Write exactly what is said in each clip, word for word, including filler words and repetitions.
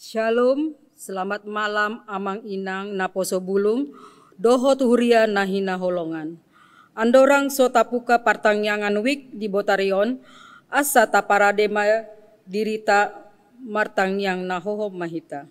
Shalom, selamat malam amang inang naposo bulung, dohot huria na hinaholongan. Andorang so tapuka partangiangan wijk di botari on, asa taparade ma dirita martangiang, na hohom ma hita.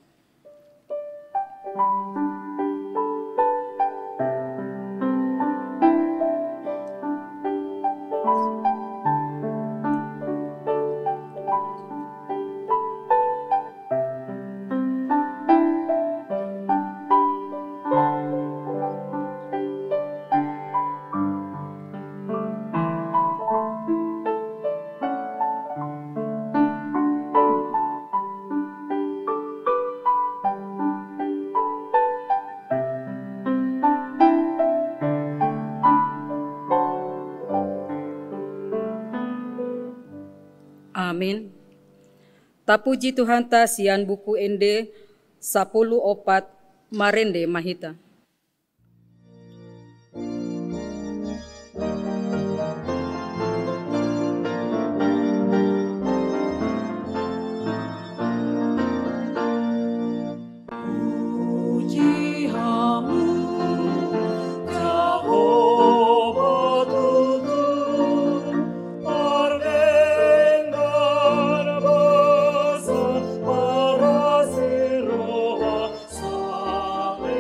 Amin. Tapuji Tuhanta sian Buku Ende sampulu opat. Marende ma hita. Puji Hamu, Jahowa Tuhan, pardenggan basa, parasi roha, saleleng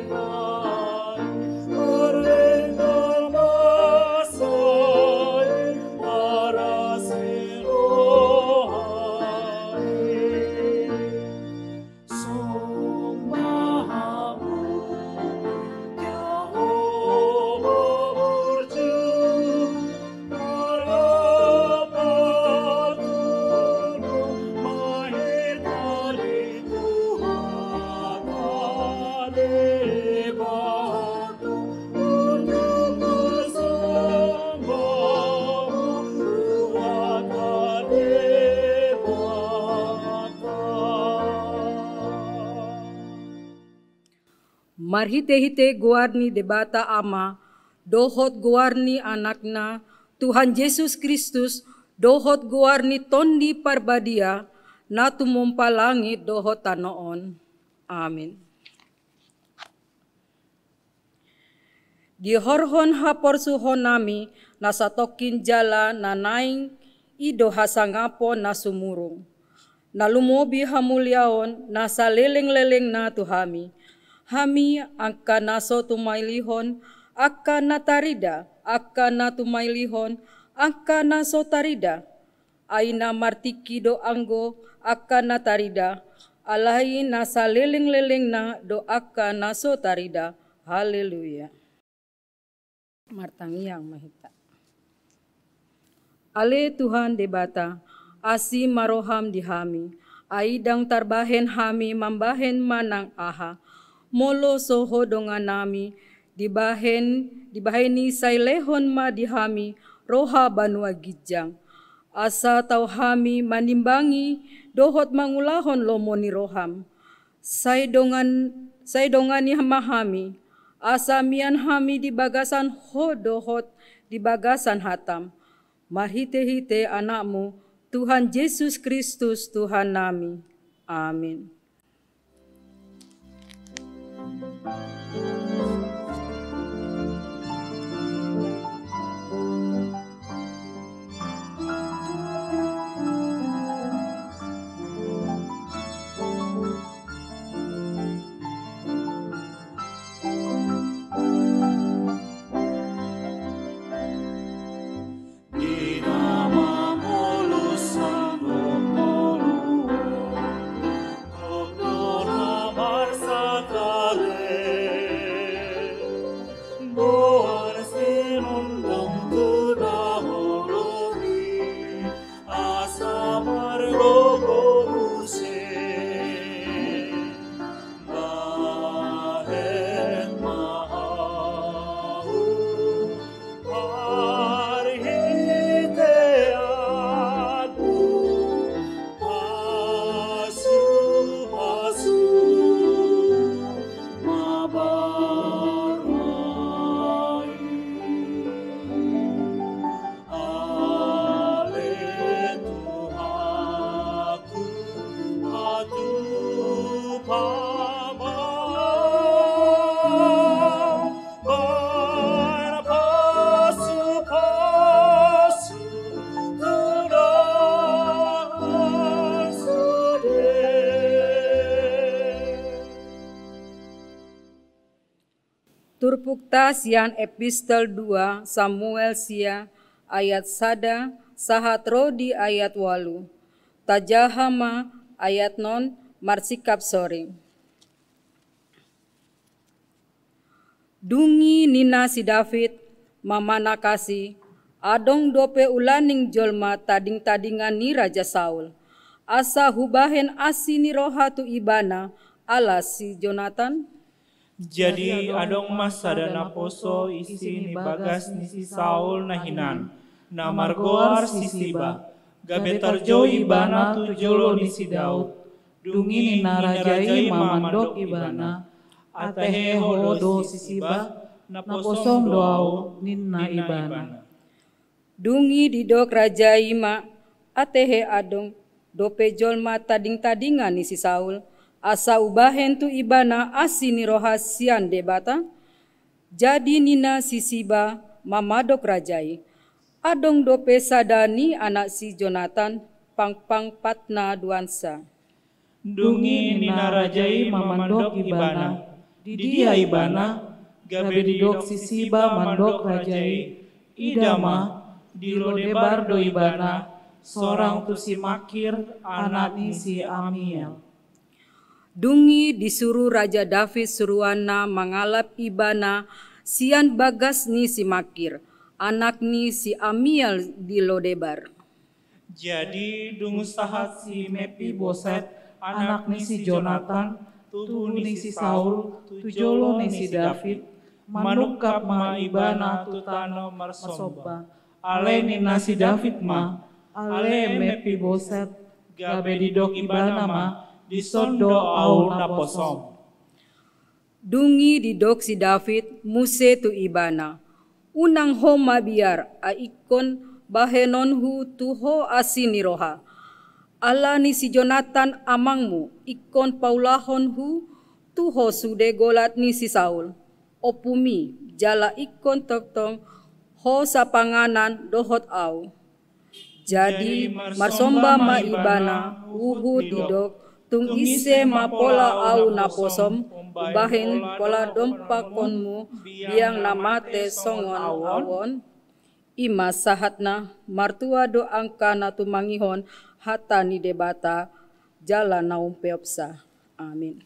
nai, pardenggan basa i, parasi roha i. Somba Hamu, Jahowa burju, Marhitehite goar ni Debata Ama, dohot goar ni Anakna, Tuhan Jesus Kristus, dohot goar ni Tondi Parbadia, na tumompa langit dohot tano on. Amin. Dihorhon haporsuhonnami na satongkin jala na naeng, i do hasangapon na sumurung, na lumobi hamuliaon na salelenglelengna tu hami. Hami angka na so tumailihon angka na tarida, angka na tumailihon angka na so tarida. Ai na martingki do anggo angka na tarida, alai na salelenglelengna do angka na so tarida. Haleluya. Martangiang ma hita. Ale Tuhan Debata, asi ma roham di hami, ai ndang tarbahen hami mambahen manang aha. Molo so Ho dongannami, dibahen, dibahen i sai lehon ma di hami roha banua ginjang, asa tau hami manimbangi dohot mangulahon lomo ni roham. Sai dongan, sai dongani ma hami, asa mian hami di bagasan Ho dohot di bagasan hatam. Marhitehite Anakmu, Tuhan Jesus Kristus, Tuhannami. Amin. Pukta sian Epistol dua Samuel sia ayat sada sahat ro di ayat walu. Tajaha ma ayat non marsikap sori. Dung i ninna si David ma manangkasi, adong dope ulaning jolma tadingtadingan ni Raja Saul, asa hubahen asi ni roha tu ibana ala si Jonatan? Jadi adong ma sada naposo isi ni bagas ni si Saul na hinan, na margoar si Siba, gabe tarjou ibana tu jolo ni si Daud. Dung i ninna raja i ma mandok ibana, atehe ho do si Siba, naposom do ahu, ninna ibana. Dung i didok raja i ma, atehe adong dope jolma tadingtadingan ni si Saul, asa hubahen tu ibana asi ni roha sian Debata? Jadi ninna si Siba ma mandok raja i, adong dope sada ni anak si Jonatan, pangpang patna duansa. Dung i ninna raja i ma mandok ibana, di dia ibana? Gabe didok si Siba mandok raja i, ida ma, di Lodebar do ibana, sorang tu si Makir, anak ni si Amiel. Dung i disuru Raja David suruanna mangalap ibana sian bagas ni si Makir, anak ni si Amiel di Lodebar. Jadi dung sahat si Mepiboset, anak ni si Jonatan, tubu ni si Saul, tu jolo ni si David, manungkap ma ibana tu tano marsomba. Alai ninna si David ma, ale Mepiboset, gabe didok ibana ma, dison do ahu naposom. Dung i didok si David muse tu ibana, unang ho mabiar, ai ingkon bahenonhu tu ho asi ni roha. Ala ni si Jonatan amangmu ingkon paulahonhu tu ho sude golat ni si Saul, ompumi, jala ingkon tongtong ho sapanganan dohot ahu. Jadi marsomba ma ibana, huhut didok, tung ise ma pola ahu naposom, umbahen pola dompakonmu biang na mate songon ahu on? I ma sahatna. Martua do angka na tumangihon hata ni Debata jala na umpeopsa. Amin.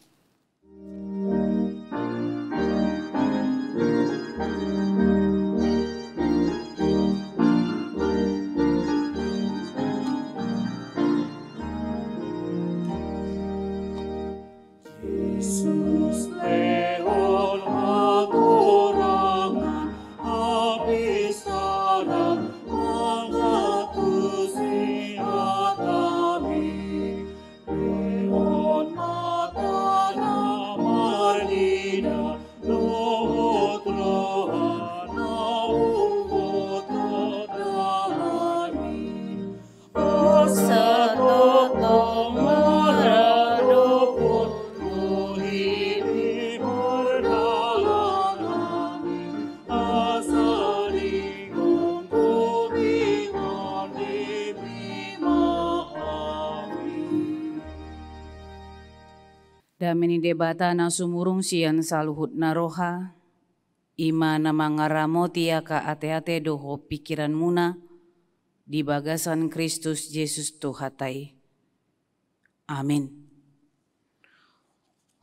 Jesus lehon hatorangan, habisaran, manjatusi hatami. Lehon mata na marnida, dohot roha na huhut dahami. Asa tongtong maradophon rohi di pardalananmi, asa digomgomi mandemi ma hami. Dame ni Debata na sumurung sian saluhutna roha, i ma na mangaramoti angka ateate dohot pingkiranmuna di bagasan Kristus Jesus Tuhanta i. Amin.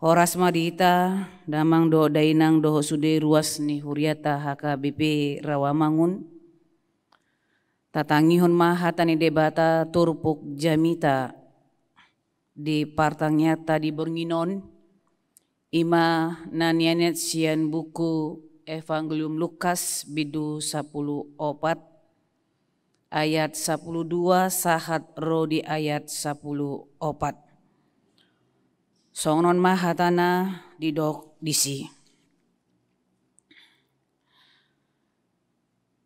Horas ma di hita, damang dohot dainang dohot sude ruas ni huriata H K B P Rawamangun. Tatangihon ma hata ni Debata turpuk jamita di partangianganta di borngin on, i ma na nianet sian buku Evangelium Lukas bindu sampulu opat, ayat sampulu dua sahat ro di ayat sampulu opat. Songon on ma hatana didok disi.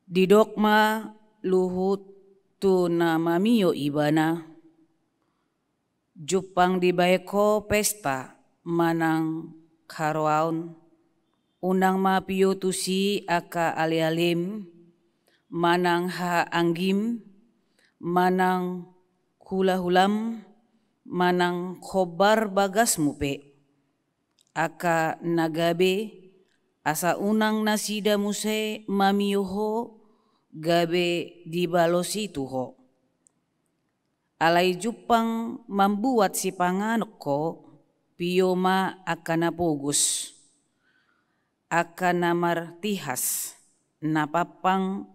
Didok ma luhut tu na mamio ibana, jumpang dibahen ho pesta manang haroaon, unang ma pio tusi angka alealem, manang hahaanggim, manang hulahulam, manang hombar bagasmu pe. Angka na gabe asa unang nasida muse mamio ho gabe dibalos i tu ho. Alai jumpang mambuat sipanganon ho, pio ma angka na pogos, angka na martihas, na pampang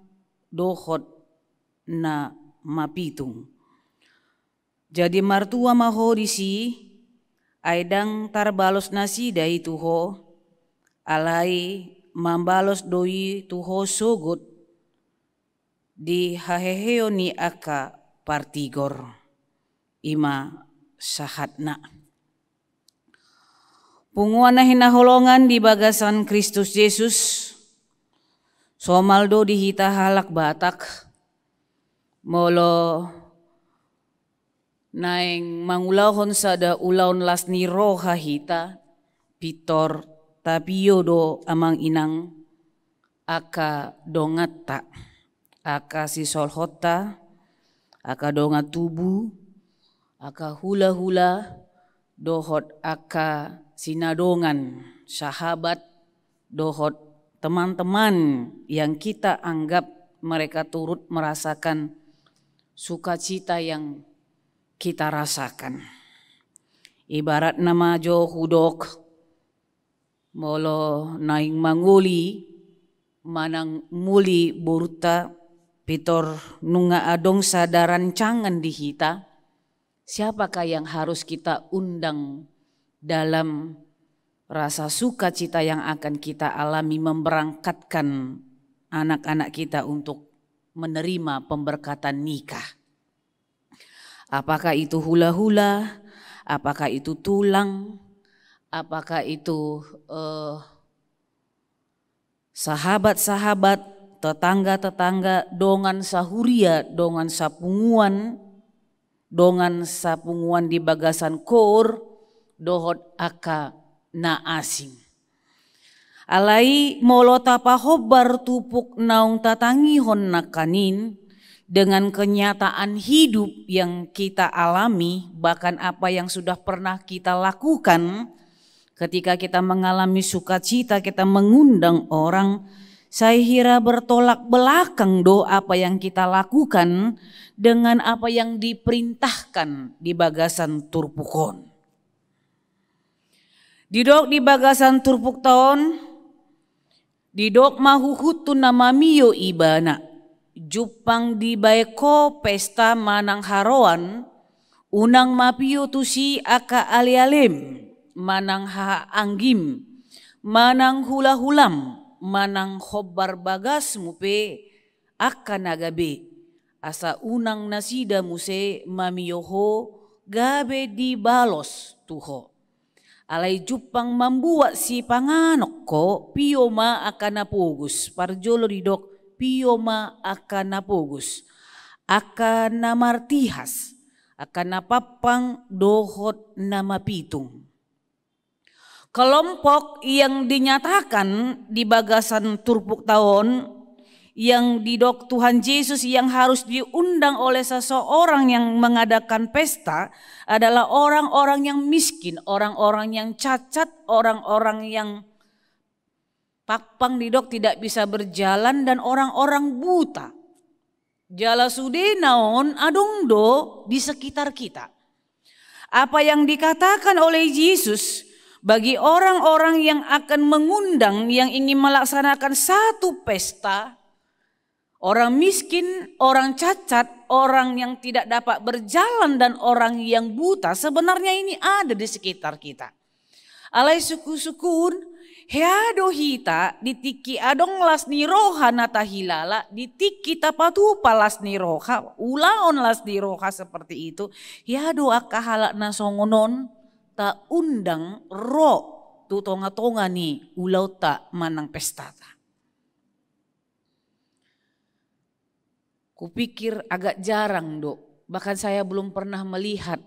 dohot na mapitung. Jadi martua ma ho disi, ai ndang tarbalos nasida i tu ho, alai mambalos do i tu ho sogot di haheheon ni angka partigor. I ma sahatna. Punguan na hinaholongan di bagasan Kristus Jesus, somal do di hita halak Batak, molo naeng mangulahon sada ulaon las ni roha hita, pintor tapio do amang inang angka donganta, angka sisolhotta, angka dongan tubu, angka hulahula, dohot angka sinadongan, sahabat, dohot teman-teman yang kita anggap mereka turut merasakan sukacita yang kita rasakan. Ibaratna ma jo hudok, molo naeng mangoli manang muli borunta, pintor nunga adong sada rancangan di hita, siapakah yang harus kita undang dalam rasa sukacita yang akan kita alami memberangkatkan anak-anak kita untuk menerima pemberkatan nikah? Apakah itu hulahula? Apakah itu tulang? Apakah itu, eh, sahabat-sahabat, tetangga-tetangga, dongan sahuria, dongan sapunguan, dongan sapunguan di bagasan koor, dohot angka na asing? Alai molo tapahombar turpuk naung tatangihon nangkaning, dengan kenyataan hidup yang kita alami, bahkan apa yang sudah pernah kita lakukan, ketika kita mengalami sukacita, kita mengundang orang, sai hira bertolak belakang do apa yang kita lakukan dengan apa yang diperintahkan di bagasan turpuk on. Didok di bagasan turpukta on, didok ma huhut tu na mamio ibana, jumpang dibaen ho pesta manang haroan, unang mapio tusi angka alealem, manang hahaanggim, manang hulahulam, manang hombar bagasmu pe angka na gabe, asa unang nasida muse mamio ho gabe dibalos tu ho. Alai jumpang mambuat sipanganon ho, pio ma angka na pogos. Parjolo didok, pio ma angka na pogos, angka na martihas, angka na pampang dohot na mapitung. Kelompok yang dinyatakan di bagasan turpukta on, yang didok Tuhan Yesus yang harus diundang oleh seseorang yang mengadakan pesta adalah orang-orang yang miskin, orang-orang yang cacat, orang-orang yang pampang, didok tidak bisa berjalan, dan orang-orang buta. Jala sudena on adong do di sekitar kita. Apa yang dikatakan oleh Yesus bagi orang-orang yang akan mengundang, yang ingin melaksanakan satu pesta, orang miskin, orang cacat, orang yang tidak dapat berjalan, dan orang yang buta, sebenarnya ini ada di sekitar kita. Alai sungkun-sungkun, hea do hita di tingki adong las ni roha na tahilala, di tingki tapatupa las ni roha, ulaon las ni roha seperti itu, hea do angka halak na songon on taundang ro tu tonga-tonga ni ulaonta manang pestata. Kupikir agak jarang do, bahkan saya belum pernah melihat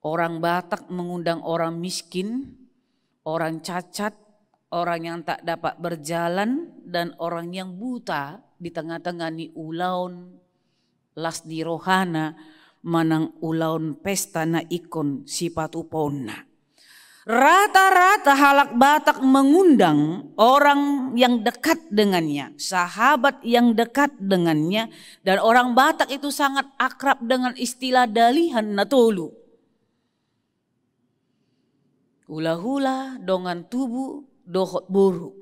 orang Batak mengundang orang miskin, orang cacat, orang yang tak dapat berjalan, dan orang yang buta di tengah-tengah ni ulaon las ni rohana manang ulaon pesta na ingkon sipatupaonna. Rata-rata halak Batak mengundang orang yang dekat dengannya, sahabat yang dekat dengannya, dan orang Batak itu sangat akrab dengan istilah dalihan na tolu. Hulahula, dongan tubu, dohot boru.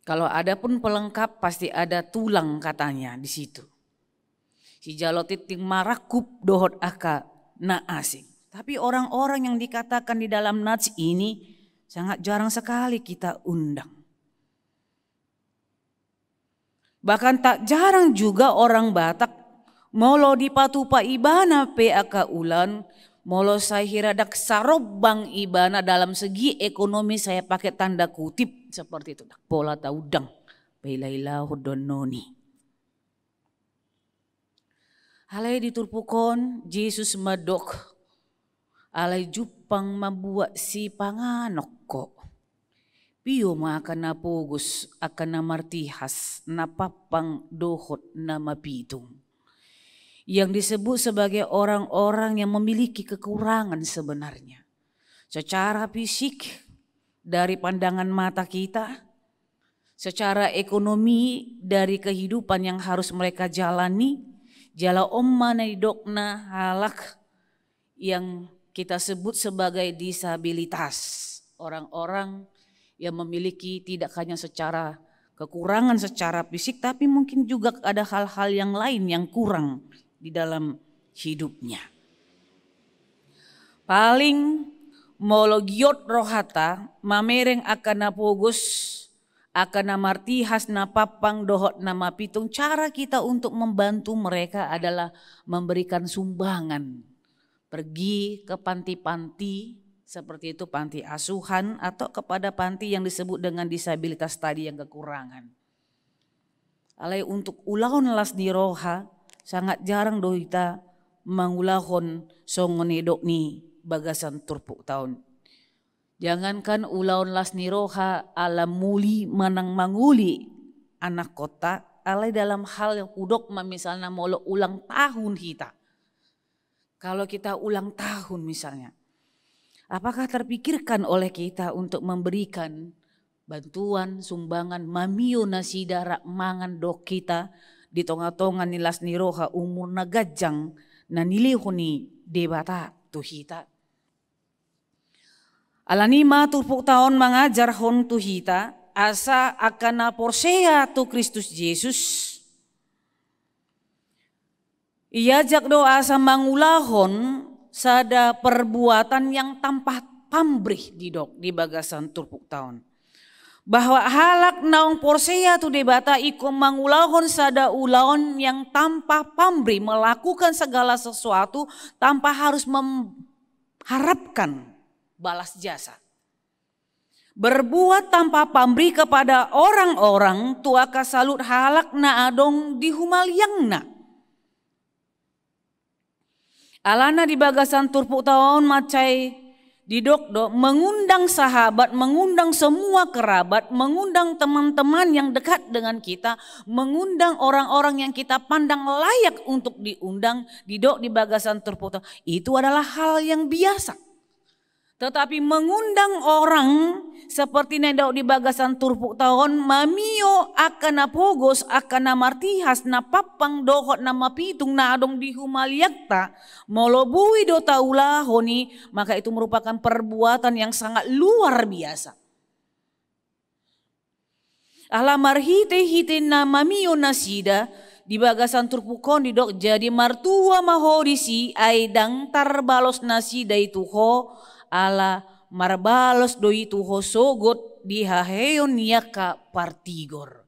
Kalau ada pun pelengkap, pasti ada tulang katanya di situ. Sijalo tingting marangkup dohot angka na asing. Tapi orang-orang yang dikatakan di dalam nats ini sangat jarang sekali kita undang. Bahkan tak jarang juga orang Batak, molo dipatupa ibana pe angka ulaon, molo sai hira ndang sarombang ibana dalam segi ekonomi, saya pakai tanda kutip seperti itu, ndang pola taundang, paila-ilahon do annon i. Alai di turpuk on Jesus mandok, alai jumpang ma buat sipanganon ho. Pio ma angka na pogos, angka na martihas, na pampang dohot na mapitung. Yang disebut sebagai orang-orang yang memiliki kekurangan sebenarnya. Secara fisik, dari pandangan mata kita, secara ekonomi, dari kehidupan yang harus mereka jalani, jala on ma na didokna halak yang kita sebut sebagai disabilitas. Orang-orang yang memiliki tidak hanya secara kekurangan secara fisik, tapi mungkin juga ada hal-hal yang lain yang kurang di dalam hidupnya. Paling molo giot rohanta mamereng angka na pogos, angka na martihas, na pampang dohot na mapitung, cara kita untuk membantu mereka adalah memberikan sumbangan. Pergi ke panti-panti seperti itu, panti asuhan, atau kepada panti yang disebut dengan disabilitas tadi yang kekurangan. Alai untuk ulaon las ni roha, sangat jarang do hita mangulahon songon na didok di bagasan turpukta on. Jangankan ulaon las ni roha, ala muli manang mangoli anakkonta, alai dalam hal yang hudok ma misalna molo ulang tahun hita. Kalau kita ulang tahun misalnya, apakah terpikirkan oleh kita untuk memberikan bantuan, sumbangan, mamio nasida rap mangan dohot hita di tonga-tonga ni las ni roha, umur na ganjang na nilehon ni Debata tu hita? Alani i ma turpukta on mangajarhon tu hita, asa angka na porsea tu Kristus Jesus, iajak do asa mangulahon sada perbuatan yang tanpa pamrih, didok di bagasan turpukta on. Bahwa halak naung porsea tu Debata ingkon mangulahon sada ulaon yang tanpa pamrih, melakukan segala sesuatu tanpa harus mem-, harapkan balas jasa. Berbuat tanpa pamrih kepada orang-orang tu angka saluhut halak na adong di humaliangna. Alana di bagasan turpukta on mansai didok do, mengundang sahabat, mengundang semua kerabat, mengundang teman-teman yang dekat dengan kita, mengundang orang-orang yang kita pandang layak untuk diundang, didok di bagasan turpukta on, itu adalah hal yang biasa. Tetapi mengundang orang seperti na didok di bagasan turpukta on, mamio angka na pogos, angka na martihas, na pampang dohot na mapitung na adong di humaliangta, molo boi do taulahon i, maka itu merupakan perbuatan yang sangat luar biasa. Ala marhite-hite na mamio nasida, di bagasan turpuk on didok, jadi martua ma ho disi, ai ndang tarbalos nasida i tu ho, ala marbalos do i tu ho sogot di haheheon ni angka partigor.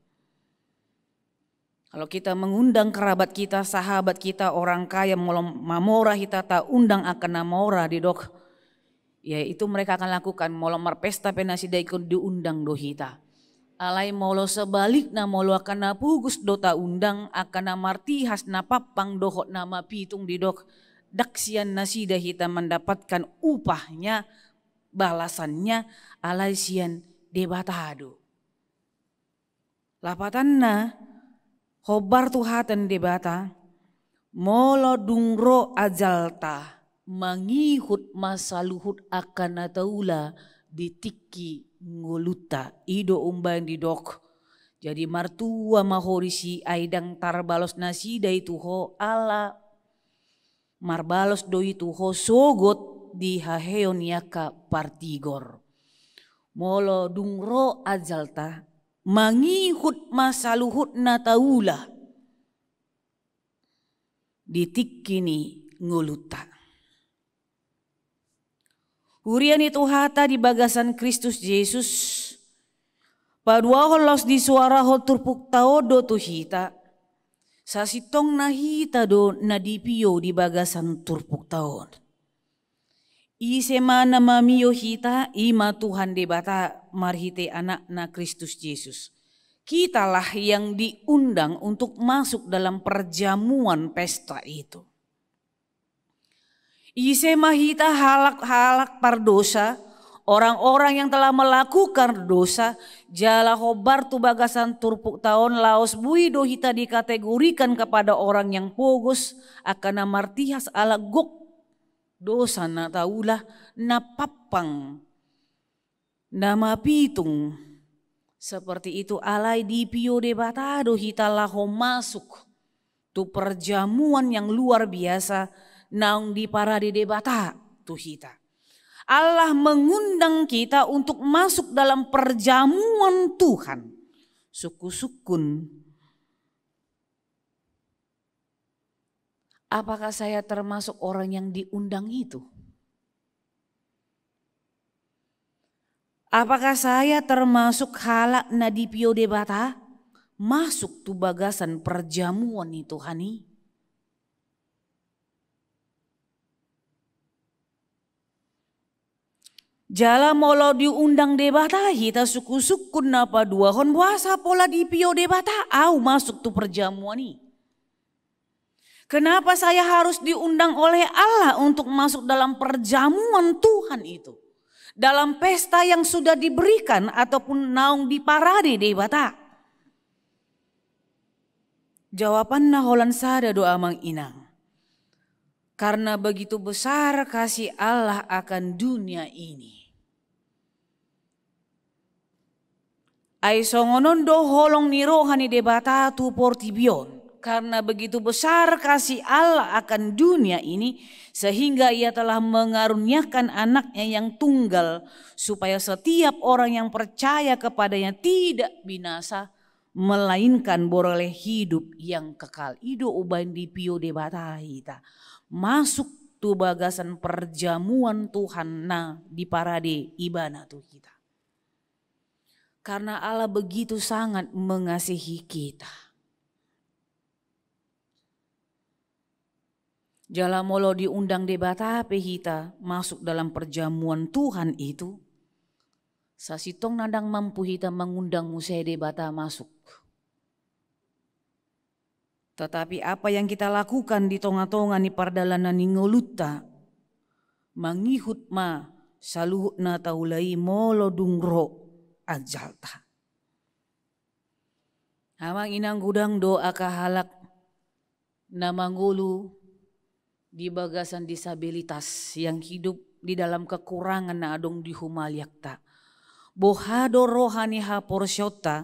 Kalau kita mengundang kerabat kita, sahabat kita, orang kaya, molo mamora hita taundang angka na mora, didok, ya, itu mereka akan lakukan. Molo marpesta pe nasida ingkon diundang do hita. Alai molo sebalikna, molo angka na pogos do taundang, angka na martihas, na pampang dohot na mapitung, didok, ndang sian nasida hita mendapatkan upahnya, balasannya, alai sian Debata do. Lapatanna, hombar tu hata ni Debata, molo dung ro ajalta, Mangihut ma saluhut angka na taula di tingki ngolunta. I do umbahen didok. Jadi martua ma ho disi, ai ndang tarbalos nasida i tu ho, ala marbalos do i tu ho sogot di haheon ni angka partigor. Molo dung ro ajalta, mangihut ma saluhut na taula di tingki ni ngolunta. Huria ni Tuhanta di bagasan Kristus Jesus, paduahon laos disuarahon turpukta on do tu hita, sasintongna hita do na dipio di bagasan turpukta on. Ise ma na mamio hita, i ma Tuhan Debata marhite Anakna Kristus Jesus. Kitalah yang diundang untuk masuk dalam perjamuan pesta itu. Ise ma hita? Halak-halak pardosa, orang-orang yang telah melakukan dosa, jala hombar tu bagasan turpukta on laos boi do hita dikategorikan kepada orang yang pogos, angka na martihas ala gok dosa na taula, na pampang, na mapitung. Seperti itu, alai dipio Debata do hita laho masuk tu perjamuan yang luar biasa naung diparade Debata tu hita. Allah mengundang kita untuk masuk dalam perjamuan Tuhan. Sungkun-sungkun, apakah saya termasuk orang yang diundang itu? Apakah saya termasuk halak na dipio Debata masuk tu bagasan perjamuan ni Tuhan i? Jala molo diundang Debata hita, sungkun-sungkun na paduahon, boasa pola dipio Debata au masuk tu perjamuan i? Kenapa saya harus diundang oleh Allah untuk masuk dalam perjamuan Tuhan itu? Dalam pesta yang sudah diberikan ataupun naung diparade Debata? Jawabanna holan sada do, amang inang. Karena begitu besar kasih Allah akan dunia ini. Ai songon on do holong ni roha ni Debata tu portibi on. Karena begitu besar kasih Allah akan dunia ini, sehingga Ia telah mengaruniakan Anaknya yang tunggal, supaya setiap orang yang percaya kepada-Nya tidak binasa, melainkan beroleh hidup yang kekal. I do umbahen dipio Debata hita masuk tu bagasan perjamuan Tuhan na diparade Ibana tu hita. Karena Allah begitu sangat mengasihi kita. Jala molo diundang Debata pe hita masuk dalam perjamuan Tuhan itu, sasintongna ndang mampu hita mangundang muse Debata masuk. Tetapi apa yang kita lakukan di tonga-tonga ni pardalanan ni ngolunta, mangihut ma saluhut na taula i molo dung ro ajalta. Amang inang, godang do angka halak na mangolu di bagasan disabilitas, yang hidup di dalam kekurangan na adong di humaliangta. Boha do roha ni haporseaonta,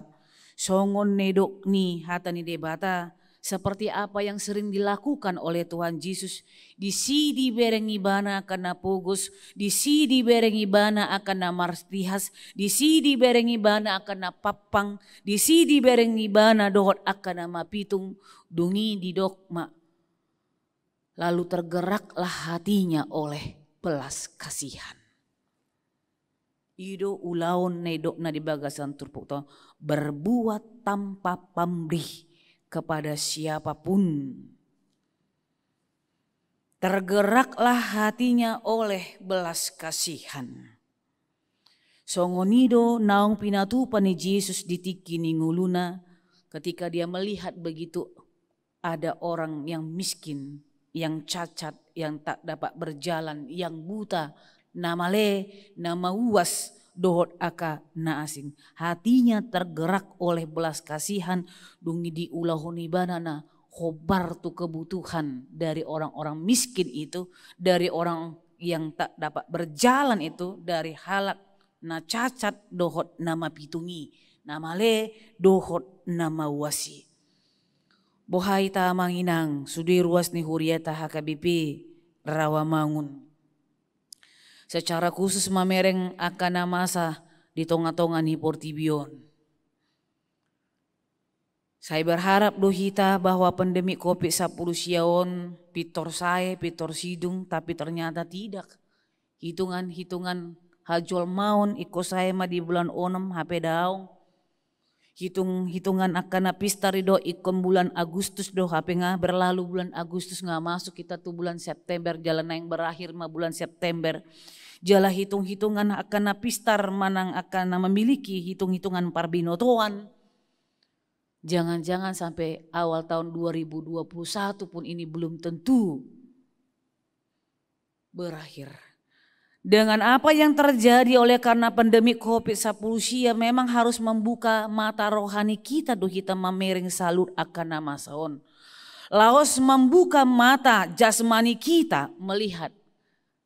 songon na nidok ni hata ni Debata, seperti apa yang sering dilakukan oleh Tuhan Jesus. Disi dibereng Ibana angka na pogos, disi dibereng Ibana angka na martihas, disi dibereng Ibana angka na pampang, disi dibereng Ibana dohot angka na mapitung. Dung i didok ma, lalu tergeraklah hatinya oleh belas kasihan. I do ulaon na nidokna di bagasan turpukta on, berbuat tanpa pamrih kepada siapa pun. Tergeraklah hatinya oleh belas kasihan. Songon i do naung pinatupa ni Jesus di tingki ni ngoluna, ketika Dia melihat begitu ada orang yang miskin, yang cacat, yang tak dapat berjalan, yang buta, na male, na mauas, dohot angka na asing. Hatinya tergerak oleh belas kasihan, dung i diulahon Ibana na khobar tu kebutuhan dari orang-orang miskin itu, dari orang yang tak dapat berjalan itu, dari halak na cacat dohot na mapitung i, na male dohot na mauas i. Boha hita amang inang, sude ruas ni huriata H K B P Rawamangun. Secara khusus mamereng angka na masa di tonga-tonga ni portibi on. Sai berharap do hita bahwa pandemi covid sampulu sia on pintor sae, pintor sidung, tapi ternyata tidak. Hitungan-hitungan hajolmaon ingkon sae ma di bulan onom hape daong. Hitung-hitungan angka na pistar i do ingkon bulan Agustus do, hape nga berlalu bulan Agustus, nga masuk hita tu bulan September, jala naeng berakhir ma bulan September. Jala hitung-hitungan angka na pistar manang angka na memiliki hitung-hitungan parbinotoan. Jangan-jangan sampai awal tahun dua ribu dua puluh satu pun ini belum tentu berakhir. Dengan apa yang terjadi oleh karena pandemi covid sampulu sia memang harus membuka mata rohani kita do hita mamereng saluhut angka na masa on. Laos membuka mata jasmani kita melihat.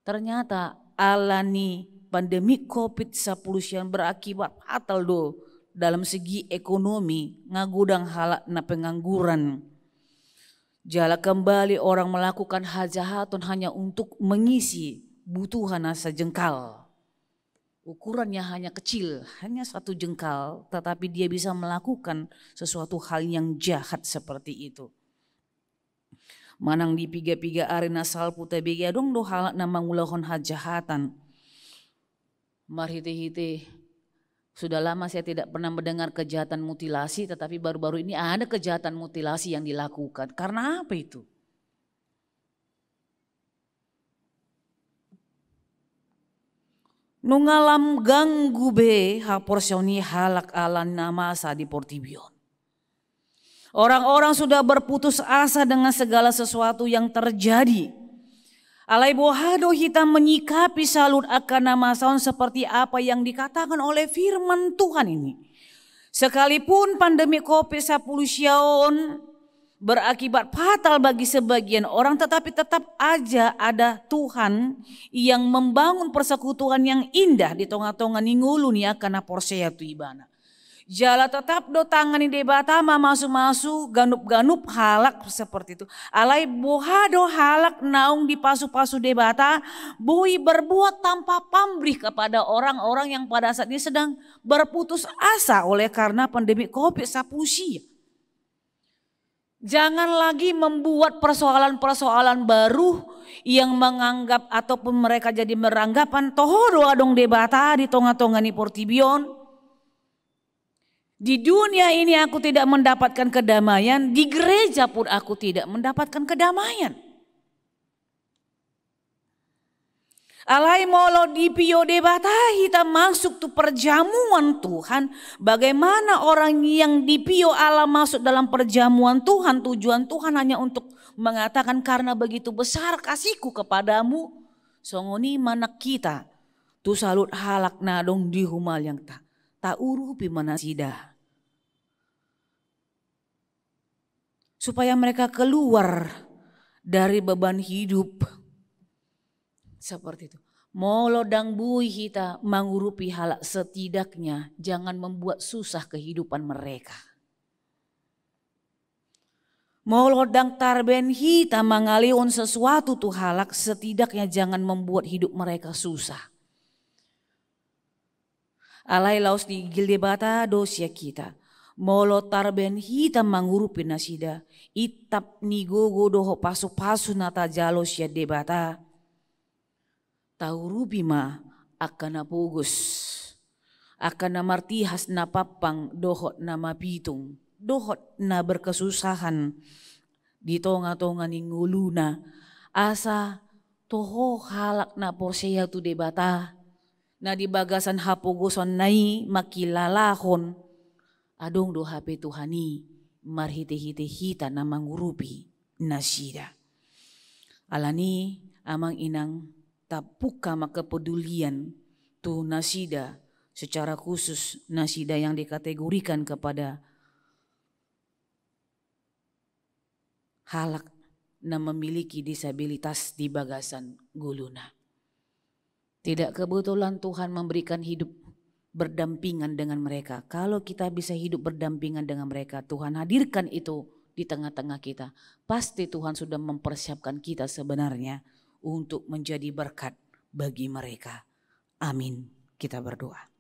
Ternyata ala ni pandemi covid sampulu sia on berakibat fatal do dalam segi ekonomi, nga godang halak na pengangguran. Jala kembali orang melakukan hajahaton hanya untuk mengisi butuhan na sajengkal. Ukurannya hanya kecil, hanya satu jengkal, tetapi dia bisa melakukan sesuatu hal yang jahat seperti itu. Manang di piga-piga ari na salpu tabege adong do halak na mangulahon hajahatan. Marhite-hite, sudah lama saya tidak pernah mendengar kejahatan mutilasi, tetapi baru-baru ini ada kejahatan mutilasi yang dilakukan. Karena apa itu? Nunga lam ganggu be haporseaon ni halak ala na masa di portibi on. Orang-orang sudah berputus asa dengan segala sesuatu yang terjadi. Alai boha do hita menyikapi saluhut angka na masa on seperti apa yang dikatakan oleh firman Tuhan ini? Sekalipun pandemi covid sampulu sia on berakibat fatal bagi sebagian orang, tetapi tetap aja ada Tuhan yang membangun persekutuan yang indah di tonga-tonga ni ngolu ni angka na porsea tu Ibana. Jala tetap do tangan ni Debata mamasu-masu ganup-ganup halak seperti itu. Alai boha do halak naung dipasu-pasu Debata, boi berbuat tanpa pamrih kepada orang-orang yang pada saat ini sedang berputus asa oleh karena pandemi covid sampulu sia. Jangan lagi membuat persoalan-persoalan baru yang menganggap ataupun mereka jadi beranggapan toho do adong Debata di tonga-tonga ni portibi on. Di dunia ini aku tidak mendapatkan kedamaian, di gereja pun aku tidak mendapatkan kedamaian. Alai molo dipio Debata hita masuk tu perjamuan Tuhan, bagaimana orang yang dipio Allah masuk dalam perjamuan Tuhan, tujuan Tuhan hanya untuk mengatakan, "Karena begitu besar kasihku kepadamu," songon i ma nang hita tu saluhut halak na adong di humaliangta, taurupi ma nasida. Supaya mereka keluar dari beban hidup seperti itu. Molo ndang boi hita mangurupi halak, setidaknya jangan membuat susah kehidupan mereka. Molo ndang tarbaen hita mangalehon sesuatu tu halak, setidaknya jangan membuat hidup mereka susah. Alai laos diigil Debata do sian hita. Molo tarbaen hita mangurupi nasida, itap ni gogo dohot pasu-pasu na tajalo sian Debata, taurupi ma angka na pogos, angka na martihas, na pampang dohot na mapitung, dohot na berkesusahan di tonga-tonga ni ngoluna, asa toho halak na porsea tu Debata, na di bagasan hapogosanna i mangkilalahon adong do hape Tuhan i marhite-hite hita na mangurupi nasida. Alani, amang inang, tapungka ma kepedulian tu nasida, secara khusus nasida yang dikategorikan kepada, halak na memiliki disabilitas di bagasan ngoluna. Tidak kebetulan Tuhan memberikan hidup berdampingan dengan mereka. Kalau kita bisa hidup berdampingan dengan mereka, Tuhan hadirkan itu di tengah-tengah kita, pasti Tuhan sudah mempersiapkan kita sebenarnya untuk menjadi berkat bagi mereka. Amin. Kita berdoa.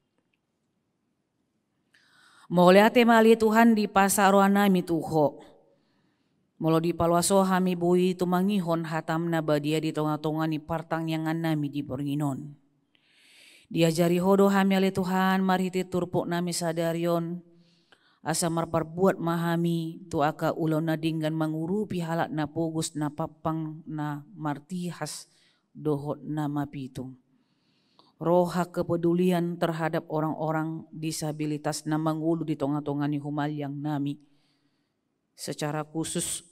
Mauliate ma ale Tuhan, dipasahat rohanami tu Ho. Molo dipaloas Ho hami, boi tumangihon hataM na badia di tonga-tonga ni partangiangannami di borngin on. Diajari Ho do hami ale Tuhan marhite turpuknami sadari on, asa marparbuat ma hami tu angka ulaon na denggan mangurupi halak na pogos, na pampang, na martihas dohot na mapitung. Roha kepedulian terhadap orang-orang disabilitas na mangolu di tonga-tonga ni humaliangnami, secara khusus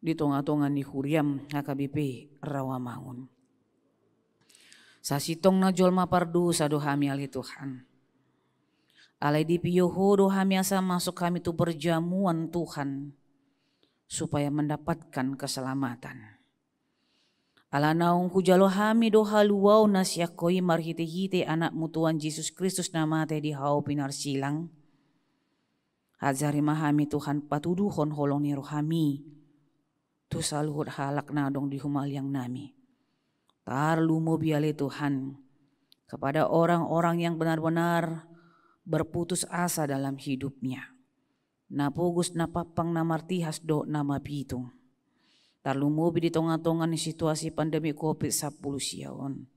di tonga-tonga ni huriaM H K B P Rawamangun. Sasintongna jolma pardosa do hami ale Tuhan. Alai dipio Ho do hami asa masuk hami tu perjamuan Tuhan, supaya mendapatkan keselamatan. Ala naung hujalo hami do haluaon na sian Ho i marhite-hite AnakMu Tuhan Jesus Kristus na mate di hau pinarsilang, ajari ma hami Tuhan patuduhon holong ni rohaMi tu saluhut halak na adong di humaliangnami. Tarlumobi ale Tuhan, kepada orang-orang yang benar-benar berputus asa dalam hidupnya, na pogos, na pampang, na martihas dohot na mapitung. Tarlumobi di tonga-tonga ni situasi pandemi Covid sampulu sia on.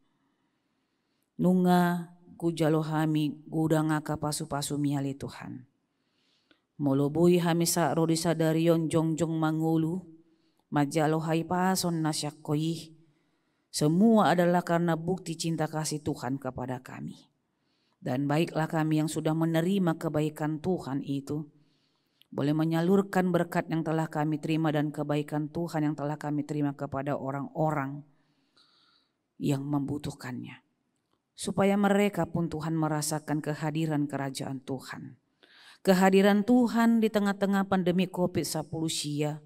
Nunga hujalo hami godang angka pasu-pasuMi ale Tuhan. Molo boi hami sahat ro di sadari on jongjong mangolu, manjalo hahipason na sian Ho i, semua adalah karena bukti cinta kasih Tuhan kepada kami. Dan baiklah kami yang sudah menerima kebaikan Tuhan itu, boleh menyalurkan berkat yang telah kami terima dan kebaikan Tuhan yang telah kami terima kepada orang-orang yang membutuhkannya. Supaya mereka pun, Tuhan, merasakan kehadiran kerajaan Tuhan. Kehadiran Tuhan di tengah-tengah pandemi Covid sampulu sia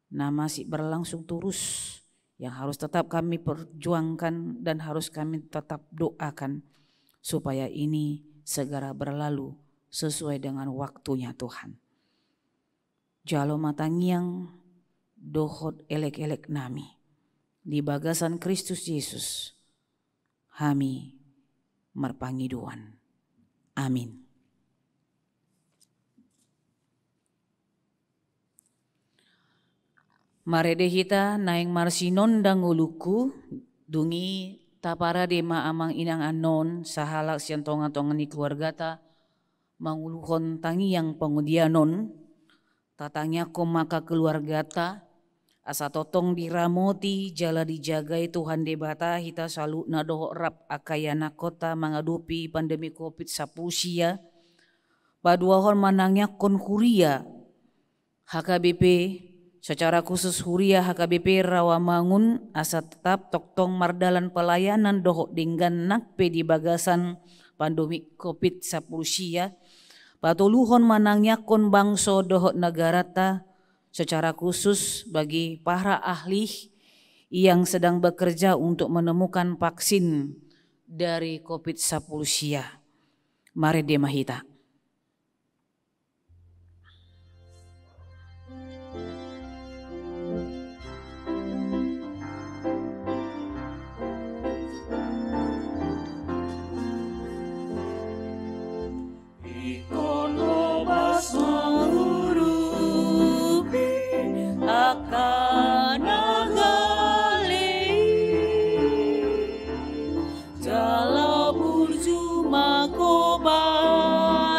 na masih berlangsung terus, yang harus tetap kami perjuangkan dan harus kami tetap doakan supaya ini segera berlalu sesuai dengan waktunya, Tuhan. Jalo ma tangiang dohot elek-eleknami. Di bagasan Kristus Jesus hami marpangidoan. Amin. Marende hita naeng marsinondang ngolungku, dung i taparade ma amang inang annon sahalak sian tonga-tonga ni keluargata manguluhon tangiang pangodianon. Tatangiangkon ma angka keluargata, asa tongtong diramoti jala dijagai Tuhan Debata hita saluhutna dohot rap angka ianakkonta mangadopi pandemi Covid sampulu sia. Paduahon manangiangkon huria H K B P, secara khusus huria H K B P Rawamangun, asa tetap tongtong mardalan pelayanan dohot denggan nang pe di bagasan pandemi Covid sampulu sia. Patoluhon manangiangkon bangso dohot negarata, secara khusus bagi para ahli yang sedang bekerja untuk menemukan vaksin dari Covid sampulu sia. Marende ma hita. Ingkon hobas mangurupi angka na gale, jala burju ma hobas.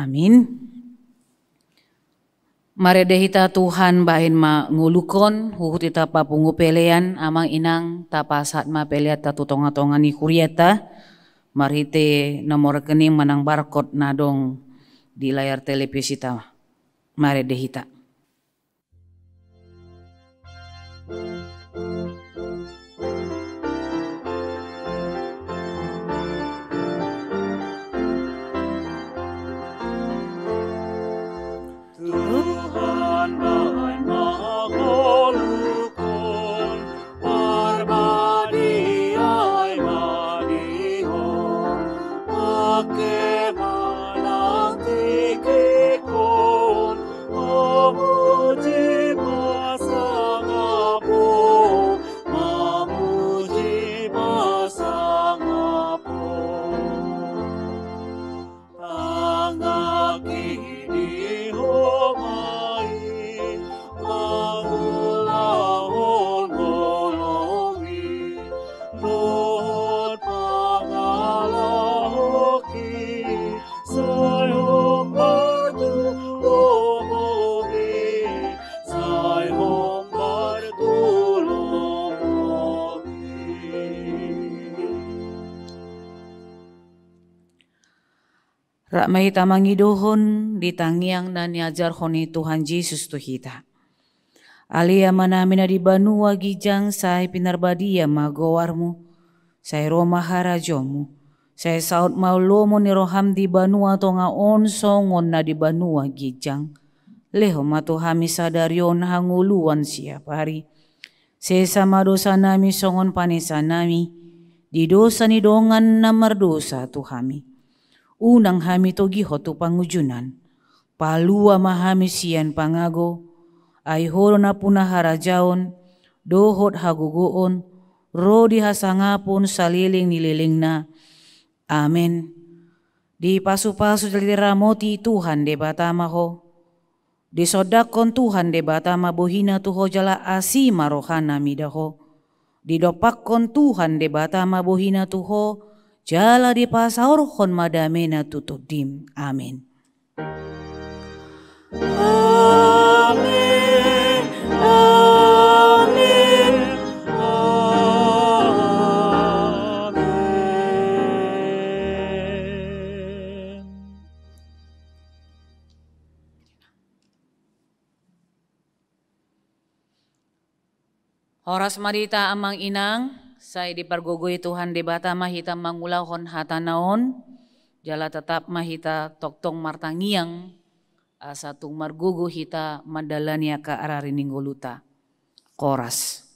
Amin. Marende hita Tuhan, bahen ma ngolungkon, huhut hita papungu pelean, amang inang, tapasahat ma peleanta tu tonga-tonga ni huriata, marhite nomor rekening manang barcode na adong di layar televisita. Marende hita. Tuhan, bahen ma ngolungkon, parbadiai ma di Ho, pangke ma nang tingkingkon, mamuji pasangap Ho, mamuji pasangap Ho. Tangkas i di Ho ma i, mangulahon holong i, dohot pangalaho i, sai hombar tu lomo i, sai hombar tu lomo i. Rap ma hita mangidohon di tangiang na niajarhon ni Tuhan Jesus tu hita. Ale Amanami na di banua ginjang, sai pinarbadia ma goarMu, sai ro ma harajaonMu, sai saut ma lomo ni rohaM di banua tonga on songon na di banua ginjang. Lehon ma tu hami sadari on hangoluan siapari. Sesa ma dosanami songon panesanami di dosa ni dongan na mardosa tu hami. Unang hami togihon tu pangunjunan. Palua ma hami sian pangago, ai Ho do nampuna harajaon, dohot hagogoon, ro di hasangapon saleleng ni lelengna. Amen. Dipasupasu jala diramoti Tuhan Debata ma ho. Disondangkon Tuhan Debata ma bohina tu ho jala asi ma rohana mida ho. Didompakkon Tuhan Debata ma bohina tu ho, jala dipasaorhon ma damena tu tondim. Amen. Amen. Amen. Amen. Horas ma di hita amang inang, sai dipargogoi Tuhan Debata ma hita mangulahon hatana on, jala tetap ma hita tongtong martangiang, asa tung margogo hita mandalani angka arari ni ngoluta. Horas.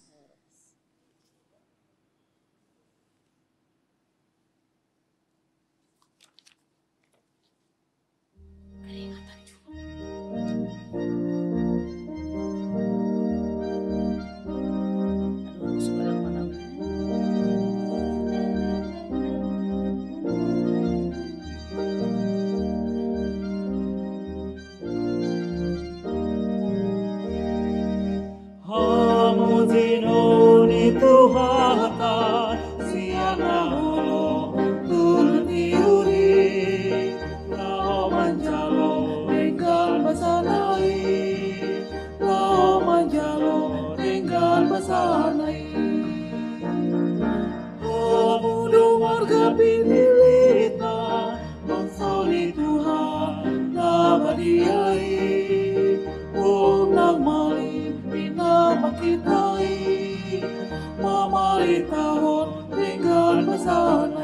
Hamu jinong ni Tuhanta, sian na olo tu na tiur i, laho manjalo denggan basana i, laho manjalo denggan basana i. Hamu do marga pinillitna, bangso ni Tuhan na badia i, unang malim pinamangkit i, mamaritahon denggan basana